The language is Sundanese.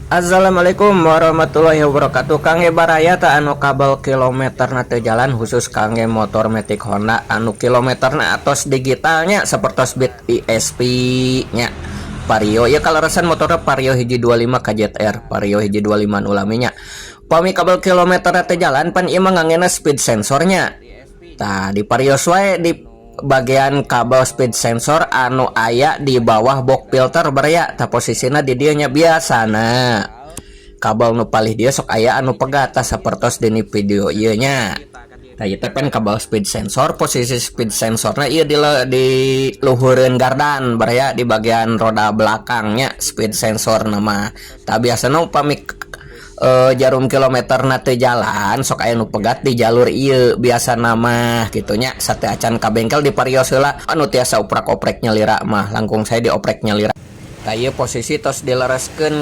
Assalamualaikum warahmatullahi wabarakatuh. Kangge baraya tah anu kabel kilometerna teu jalan, khusus kangge motor matic Honda anu kilometerna atos digitalnya sapertos Beat ESP nya, Vario ya. Kaleresan motornya Vario 125 KZR, Vario 125 nu lami nya. Pami kabel kilometer teu jalan, pan ieu mah ngangena speed sensornya. Tah, di parios wae di bagian kabel speed sensor anu aya di bawah box filter, baraya. Tah, posisina di dieu nya. Biasana kabel nu palih dieu sok aya anu pegat. Tah, sapertos dina video ieu nya. Tah, ieu teh pan kabel speed sensor. Posisi speed sensorna ieu di luhureun gardan, baraya, di bagian roda belakangnya speed sensor nama. Tah, biasana upami jarum kilometerna teu jalan, sok aya nu pegat di jalur ieu biasana mah kitu nya. Sateuacan ka bengkel, diparios heula. Anu tiasa oprak-oprek nyalira mah langkung sae dioprek nyalira. Tah, ieu posisi tos dilereskeun.